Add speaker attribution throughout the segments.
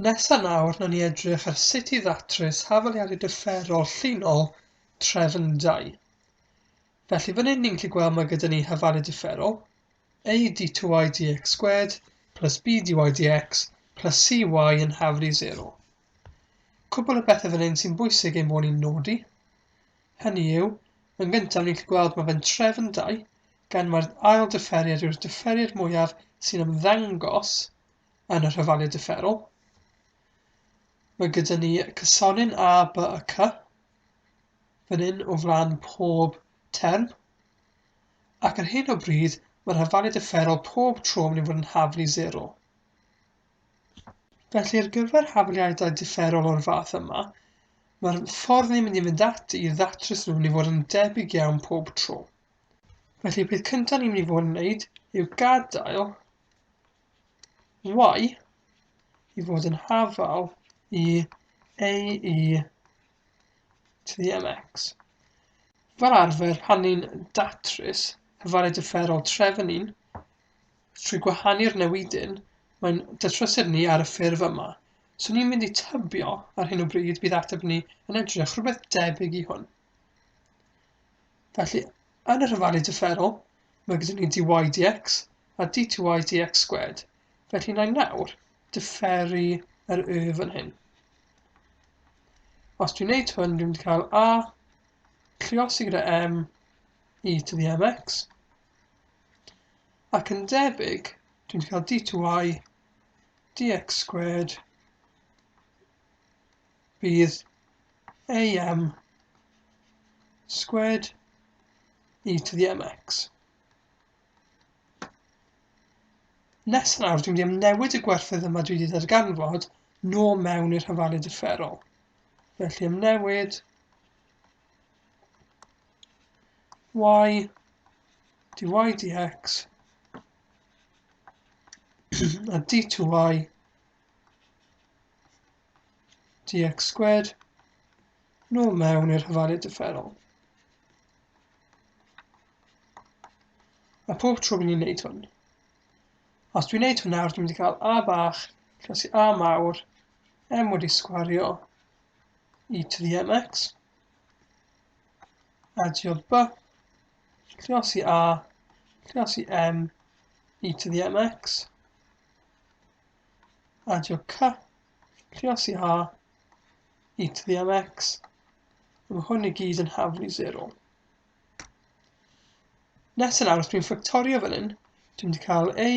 Speaker 1: Nesa nawr, nawn ni edrych ar sut i ddatrys hafaliadau differol llinol trefn 2. Felly fan hyn ni'n gallu gweld mae gyda ni hafaliad differol, a d2y dx squared plus b dy dx plus cy yn haflu 0. Cwbl o bethau fan hyn sy'n bwysig ein bod ni'n nodi. Hynny yw, yn gyntaf ni'n gallu gweld mae fe'n trefn 2, gan mae'r ail differiad yw'r differiad mwyaf sy'n ymddangos yn y rhyfaliad differol. Mae gyda ni cysonyn A, B a C fan hyn o flaen pob term. Ac ar hyn o bryd, mae'r hafaliad differol pob tro yn mynd i fod yn haflu 0. Felly ar gyfer hafaliadau differol o'r fath yma, mae'r ffordd ni'n mynd i fynd ati i ddatrys nhw'n mynd i fod yn debyg iawn pob tro. Felly y peth cyntaf ni'n mynd i fod yn wneud yw gadael y i fod yn hafal i AE to the MX. Fel arfer, pan ni'n datrys hyfaliad differol trefn un, trwy gwahanu'r newidyn, mae'n datrysiad ni ar y ffurf yma. So ni'n mynd i tybio ar hyn o bryd bydd ateb ni yn edrych rhywbeth debyg i hwn. Felly, yn yr hyfaliad differol, Mae gyda ni dy dx a d2y dx squared. Felly na i nawr diferu yr y fan hyn. Os dwi'n neud hwn, dwi'n mynd i cael a lluosi gyda m e to the mx. Ac yn debyg, dwi'n mynd i cael d2y dx squared bydd am squared e to the mx. Nes nawr, dwi'n mynd i amnewid y gwerthoedd yma dwi wedi ddarganfod nôl mewn i'r hafaliad differol. Felly amnewid y dy dx a d2y dx squared nôl mewn i'r hafaliad differol. A pob tro fi'n wneud hwn. Os dwi'n wneud hwn nawr, dwi'n mynd i cael a bach plus a mawr, m wedi sgwario e to the mx, adio b, lluosi a, lluosi m, e to the mx, adio c, lluosi a, e to the mx, a mae hwn i gyd yn haflu 0. Nes yn awr, os dwi'n ffactorio fan hyn, dwi'n mynd i cael a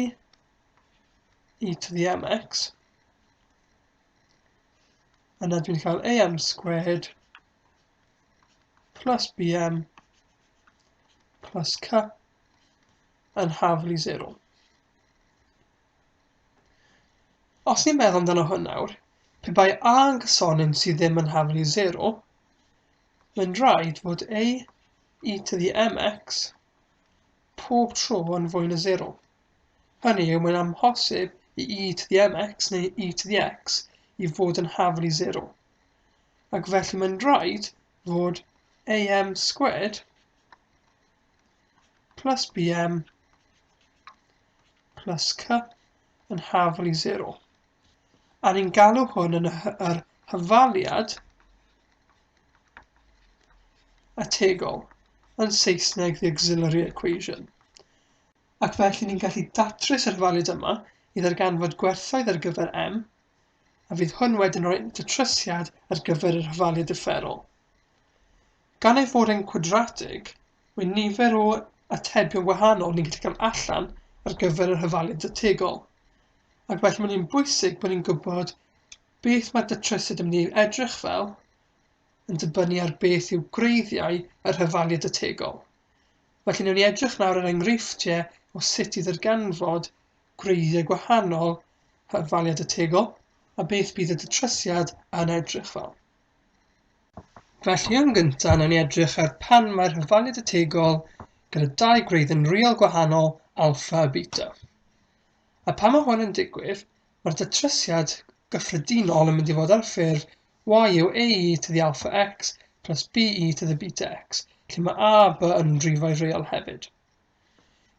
Speaker 1: e to the mx, yna dwi'n cael am squared plus bm plus c yn haflu 0. Os ni'n meddwl amdano hwn nawr, pe bai A yn gysonyn sydd ddim yn haflu 0, mae'n rhaid fod A e to the mx pob tro yn fwy na 0. Hynny yw, mae'n amhosib i e to the mx neu e to the x i fod yn haflu 0. Ac felly mae'n rhaid fod am squared plus bm plus c yn hafal i 0. A ni'n galw hwn yn yr hafaliad ategol, yn Saesneg the auxiliary equation. Ac felly ni'n gallu datrys yr hafaliad yma i ddarganfod gwerthoedd ar gyfer m, a fydd hwn wedyn rhoi datrysiad ar gyfer yr hafaliad differol. Gan ei fod e'n cwadratig, mae nifer o atebion gwahanol ni'n gallu cael allan ar gyfer yr hafaliad ategol. Ac felly mae'n un bwysig bod ni'n gwybod beth mae'r datrysiad yn mynd i edrych fel yn dibynnu ar beth yw gwreiddiau yr hafaliad ategol. Felly newn ni edrych nawr ar enghreifftiau o sut i ddarganfod gwreiddiau gwahanol hafaliad ategol a beth bydd y datrysiad yn edrych fel. Felly yn gyntaf, wnawn ni edrych ar pan mae'r hafaliad ategol gyda dau gwreiddyn real gwahanol, alffa a beta. A pan mae hwn yn digwydd, mae'r datrysiad gyffredinol yn mynd i fod ar ffurf y yw ae to the alpha x plus be to the beta x, lle mae a a b yn rifau real hefyd.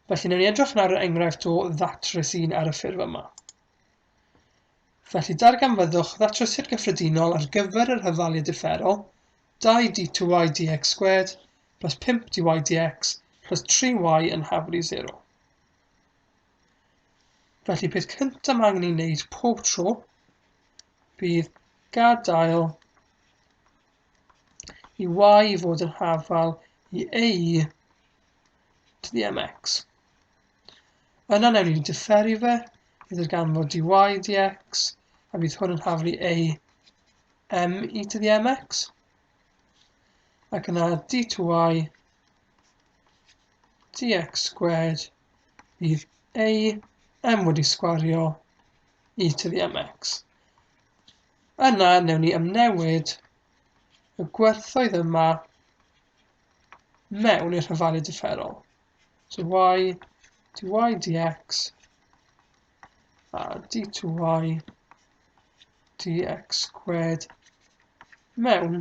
Speaker 1: Felly, wnawn ni edrych nawr ar enghraifft o ddatrys un ar y ffurf yma. Felly darganfyddwch ddatrysiad gyffredinol ar gyfer yr hafaliad differol 2 d2y dx squared plus 5 dy dx plus 3y yn hafal i 0. Felly peth cyntaf mae angen ei wneud pob tro bydd gadael i y fod yn hafal i a to the mx. Yna newn ni diferu fe i ddarganfod dy dx, a bydd hwn yn haflu a m e to the mx. Ac yna d2y dx squared bydd a m wedi sgwario e to the mx. Yna newn ni amnewid y gwerthoedd yma mewn i'r hafaliad differol. So y dy dx a d2y dx squared mewn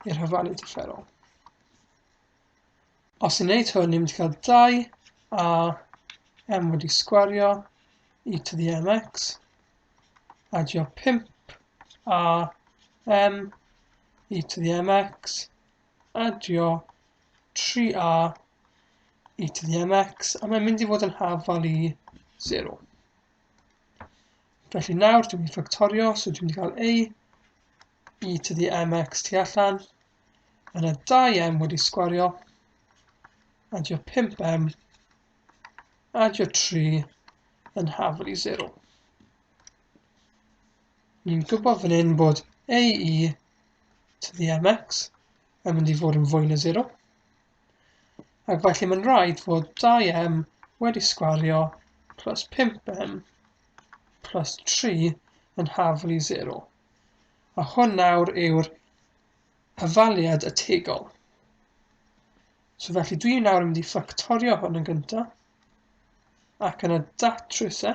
Speaker 1: i'r hafaliad differol. Os ni'n gwneud hwn, ni'n mynd i cael 2 a m wedi sgwario e to the mx, adio 5 a m e to the mx, adio 3a e to the mx, a mae'n mynd i fod yn hafal i 0. Felly nawr dwi'n mynd i ffactorio, so dwi'n mynd i cael a e to the mx tu allan, yna 2m wedi sgwario, adio 5m, adio 3 yn hafal i 0. Ni'n gwybod fan hyn bod AE to the mx yn mynd i fod yn fwy na 0. Ac felly mae'n rhaid fod 2m wedi sgwario plus 5m plus 3 yn hafal i 0. A hwn nawr yw'r hafaliad ategol. So felly dwi nawr yn mynd i ffactorio hwn yn gyntaf, ac yna datrys e.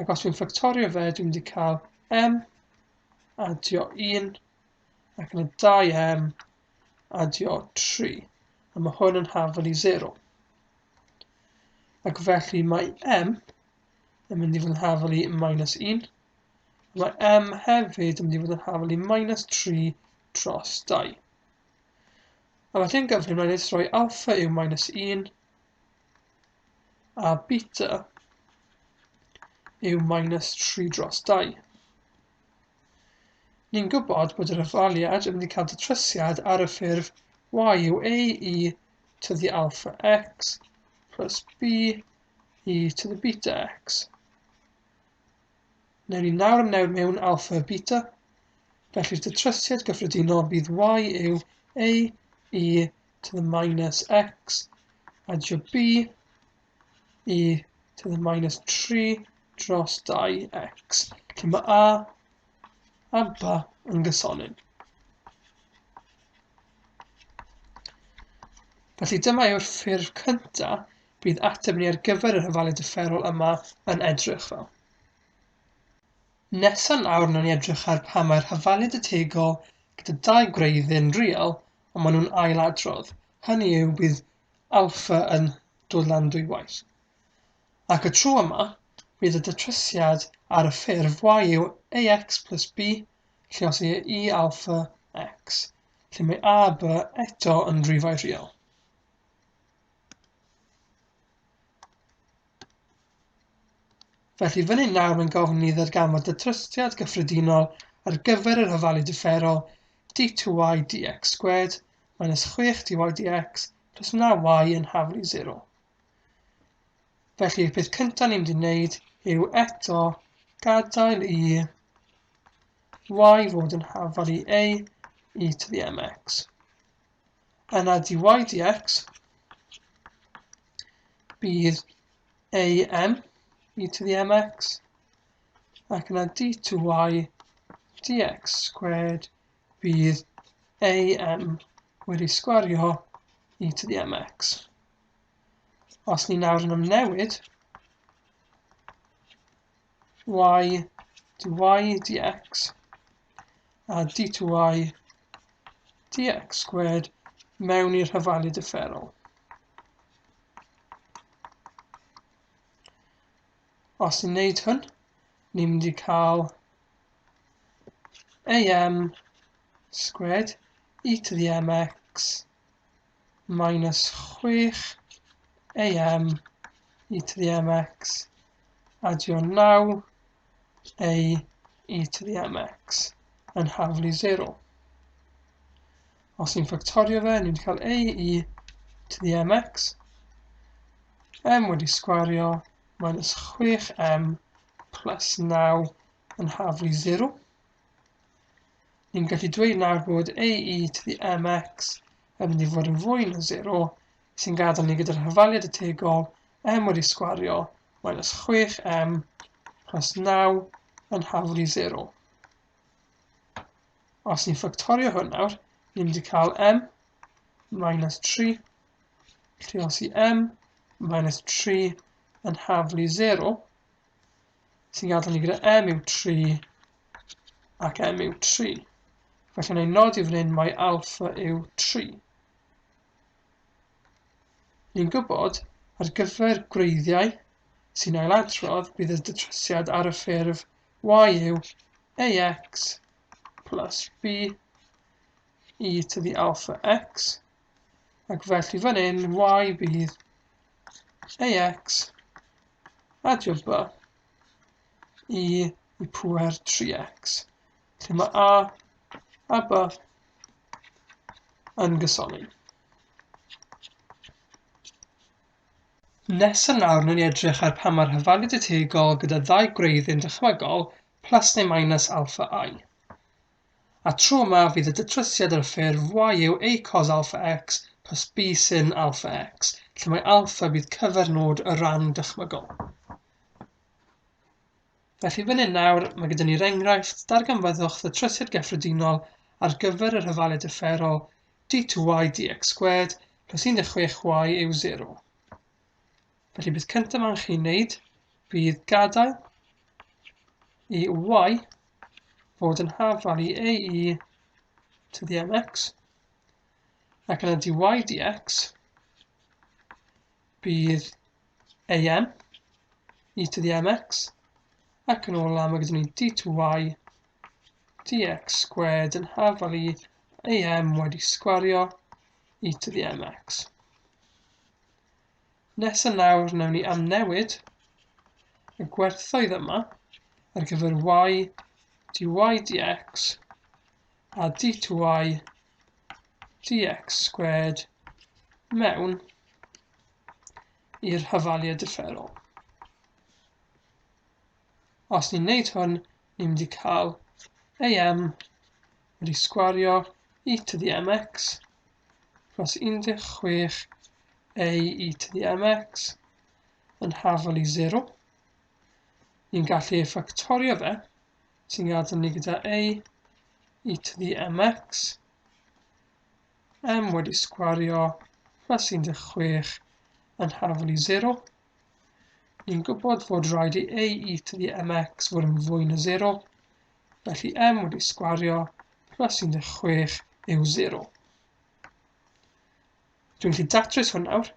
Speaker 1: Ac os dwi'n ffactorio fe, dwi'n mynd i cael m adio 1, ac yna 2m adio 3. A mae hwn yn hafal i 0. Ac felly mae m yn mynd i fod yn hafal i minus 1. Mae m hefyd yn mynd i fod yn hafal i minus 3 dros 2. A felly yn gyflym, mae'n jyst rhoi alpha yw minus 1 a beta yw minus 3 dros 2. Ni'n gwybod bod yr hafaliad yn mynd i cael datrysiad ar y ffurf y yw a e to the alpha x plus b e to the beta x. Newn ni nawr amnewid mewn alpha a beta. Felly'r datrysiad gyffredinol bydd y yw a e to the minus x adio b e to the minus 3 dros 2x, lle mae a a b yn gysonyn. Felly dyma yw'r ffurf cyntaf bydd ateb ni ar gyfer yr hafaliad differol yma yn edrych fel. Nesa nawr wnawn ni edrych ar pam mae'r hafaliad ategol gyda dau gwreiddyn real ond maen nhw'n ailadrodd, hynny yw bydd alpha yn dod lan dwywaith. Ac y tro yma, bydd y datrysiad ar y ffurf y yw ax plus b lle os yw e alpha x, lle mae a a b eto yn rhifau real. Felly fan hyn nawr mae'n gofyn i ni ddarganfod datrysiad gyffredinol ar gyfer yr hafalu differol d2y dx squared minus 6 dy dx plus 9y yn haflu 0. Felly y peth cyntaf ni'n mynd i wneud yw eto gadael i y fod yn hafal i a e to the mx. Yna dy dx bydd am e to the mx ac yna d2y dx squared bydd am wedi sgwario e to the mx. Os ni nawr yn ymnewid y dy dx a d2y dx squared mewn i'r hafalu differol. Os ni'n neud hwn, ni'n mynd i cael am squared e to the mx minus 6 am e to the mx adio 9 a e to the mx yn haflu 0. Os ni'n ffactorio fe, ni'n cael a e to the mx, m wedi sgwario minus 6m plus 9 yn haflu 0. Ni'n gallu dweud nawr bod AE to the mx yn mynd i fod yn fwy na 0, sy'n gadael ni gyda'r hafaliad ategol m wedi sgwario minus 6m plus 9 yn haflu 0. Os ni'n ffactorio hwn nawr, ni'n mynd i cael m minus 3, lluosi m minus 3 yn haflu 0, sy'n gadael ni gyda m yw 3 ac m yw 3. Felly wna i nodi fan hyn mai alpha yw 3. Ni'n gwybod ar gyfer gwreiddiau sy'n ailadrodd bydd y datrysiad ar y ffurf y yw ax plus b e to the alpha x ac felly fan hyn y bydd ax adio b e i pŵer 3x, lle mae a a b yn gysoni. Nesa nawr, wnawn ni edrych ar pa mor hafaliad ategol gyda ddau gwreiddyn dychmygol plus neu minus alpha i. A tro yma fydd y datrysiad ar y ffurf y yw a cos alpha x plus b sin alpha x, lle mae alpha bydd cyfernod y ran dychmygol. Felly fan hyn nawr, mae gyda ni'r enghraifft darganfyddwch ddatrysiad gyffredinol ar gyfer yr hafaliad differol d2y dx squared plus 16y yw 0. Felly beth cyntaf mae'n chi'n wneud bydd gadael i y fod yn hafal i ae to the mx ac yna dy dx bydd am e to the mx ac yn ola mae gyda ni d2y dx squared yn hafal i am wedi sgwario e to the mx. Nesa nawr wnawn ni amnewid y gwerthoedd yma ar gyfer y dy dx a d2y dx squared mewn i'r hafaliad differol. Os ni'n neud hwn, ni'n mynd i cael am wedi sgwario e to the mx plus 16 a e to the mx yn hafal i 0. Ni'n gallu ei ffactorio fe, sy'n gadael ni gyda a e to the mx, m wedi sgwario plus 16 yn hafal i 0. Ni'n gwybod fod rhaid i a e to the mx fod yn fwy na 0, felly m wedi sgwario plus 16 yw 0. Dwi'n gallu datrys hwn nawr,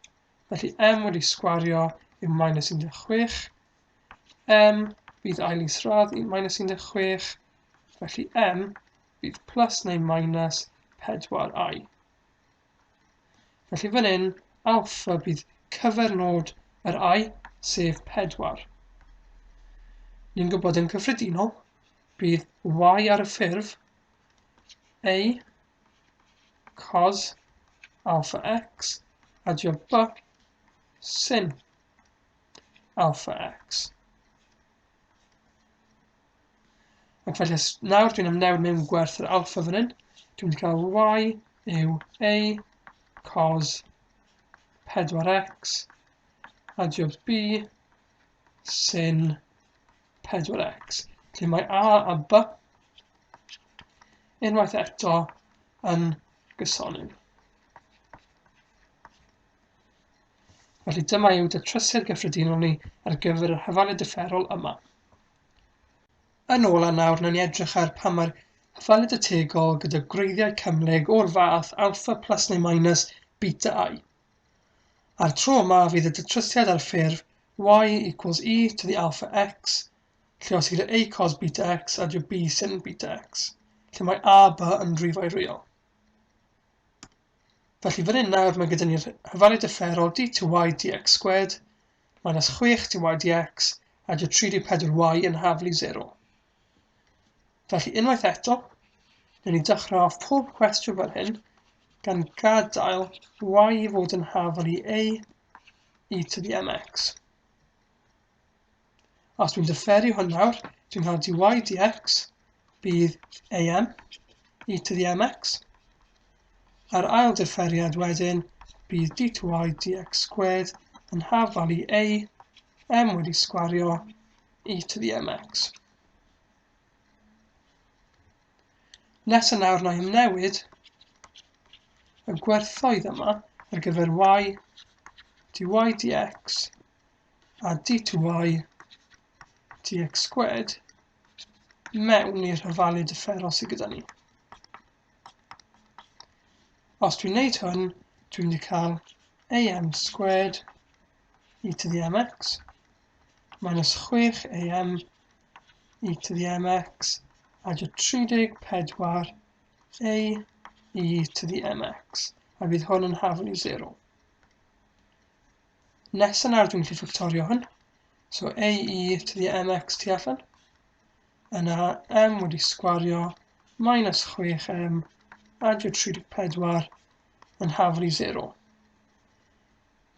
Speaker 1: felly m wedi sgwario yw minus 16, m bydd ail isradd i minus 16, felly m bydd plus neu minus 4i. Felly fan hyn, alpha bydd cyfernod yr i, sef 4. Ni'n gwybod yn cyffredinol, bydd y ar y ffurf a cos alpha x adio b sin alpha x. Ac felly nawr dwi'n amnewid mewn gwerth yr alpha fan hyn. Dwi'n mynd i cael y yw a cos 4x adio b sin 4x. Lle mae a a b unwaith eto yn gysonyn. Felly dyma yw datrysiad gyffredinol ni ar gyfer yr hafaliad differol yma. Yn ola nawr, wnawn ni edrych ar pam mae'r hafaliad ategol gyda gwreiddiau cymhlyg o'r fath alpha plus neu minus beta i. A'r tro yma fydd y datrysiad ar ffurf y equals e to the alpha x, lluosi gyda a cos beta x adio b sin beta x, lle mae a, b yn rhifau real. Felly fan hyn nawr mae gyda ni'r hafaliad differol d2y dx squared minus 6 dy dx adio 34y yn haflu 0. Felly unwaith eto, newn ni dechrau off pob cwestiwn fel hyn gan gadael y i fod yn hafal i a e to the mx. Os dwi'n diferu hwn nawr, dwi'n cael dy dx bydd am e to the mx. A'r ail diferiad wedyn bydd d2y dx squared yn hafal i a, m wedi sgwario e to the mx. Nesa nawr na i newid y gwerthoedd yma ar gyfer y, dy dx a d2y dx squared mewn i'r hyfalu differol sydd gyda ni. Os dwi'n neud hwn, dwi'n mynd i cael am squared e to the mx minus 6 am e to the mx adio 34 a e to the mx a fydd hwn yn hafal i 0. Nesa nawr dwi'n gallu ffactorio hwn. So a e to the mx tu allan. Yna m wedi sgwario minus 6m adio 34 yn hafal i 0.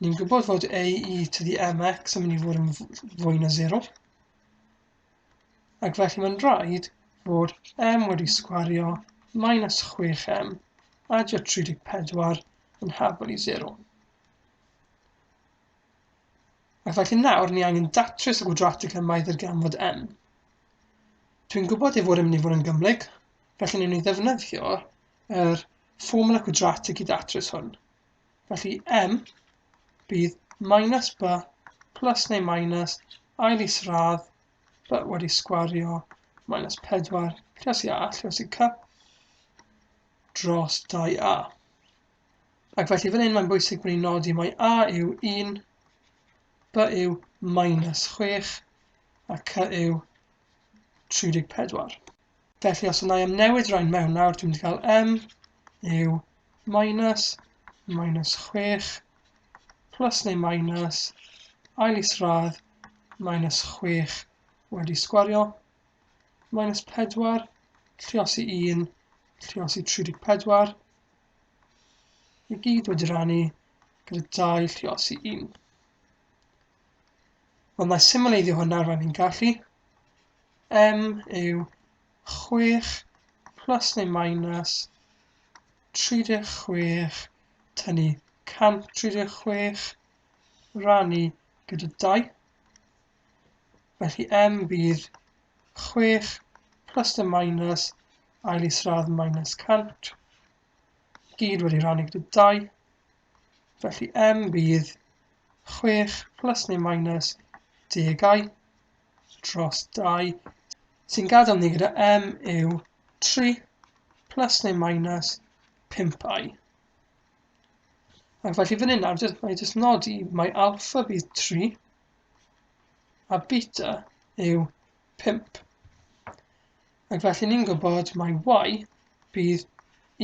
Speaker 1: Ni'n gwybod fod a e to the mx yn mynd i fod yn fwy na 0. Ac felly mae'n rhaid fod m wedi sgwario minus 6m adio 34 yn hafal i 0. Ac felly nawr ni angen datrys y gwadratig yma i ddarganfod m. Dwi'n gwybod ei fod yn mynd i fod yn gymhlyg, felly newn ni ddefnyddio yr fformula cwadratig i datrys hwn. Felly m bydd minus b plus neu minus ail isradd b wedi sgwario minus 4 lluosi a lluosi c dros 2a. Ac felly fan hyn mae'n bwysig bod ni'n nodi mai a yw 1, b yw minus 6 a c yw 34. Felly os yna i am newid rhain mewn nawr, dwi'n mynd i gael m yw minus minus 6 plus neu minus ail isradd minus 6 wedi sgwario minus 4 lluosi 1 lluosi 34 i gyd wedi rannu gyda 2 lluosi 1. Wel, mae symleiddio hwnna rhaid ni'n gallu. M yw 6 plus neu minus 36 tynnu 136 rannu gyda 2. Felly M bydd 6 plus neu minus ail isradd minus 100 gyd wedi rannu gyda 2. Felly M bydd 6 plus neu minus degau dros 2, sy'n gadael ni gyda m yw 3 plus neu minus 5i. Ac felly fan hyn nawr, jyst, mae jyst nodi mae alpha bydd 3 a beta yw 5. Ac felly ni'n gwybod mai y bydd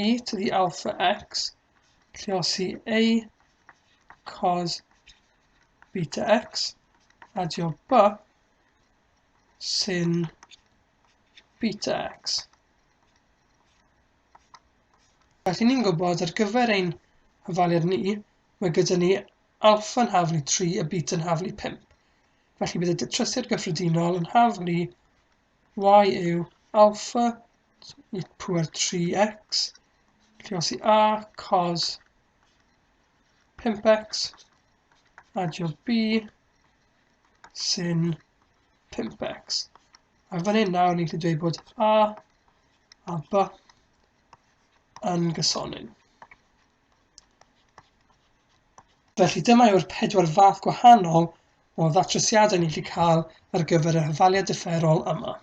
Speaker 1: e to the alpha x lluosi a cos beta x adio b sin beta x. Felly ni'n gwybod ar gyfer ein hyfaliad ni, mae gyda ni alpha yn haflu 3 a beta yn haflu 5. Felly bydd y datrysiad gyffredinol yn haflu y yw alpha i pŵer 3x, lluosi a cos 5x adio b sin 5x. A fan hyn nawr ni'n gallu dweud bod a a b yn gysonyn. Felly dyma yw'r pedwar fath gwahanol o ddatrysiadau ni'n gallu cael ar gyfer y hyfaliad differol yma.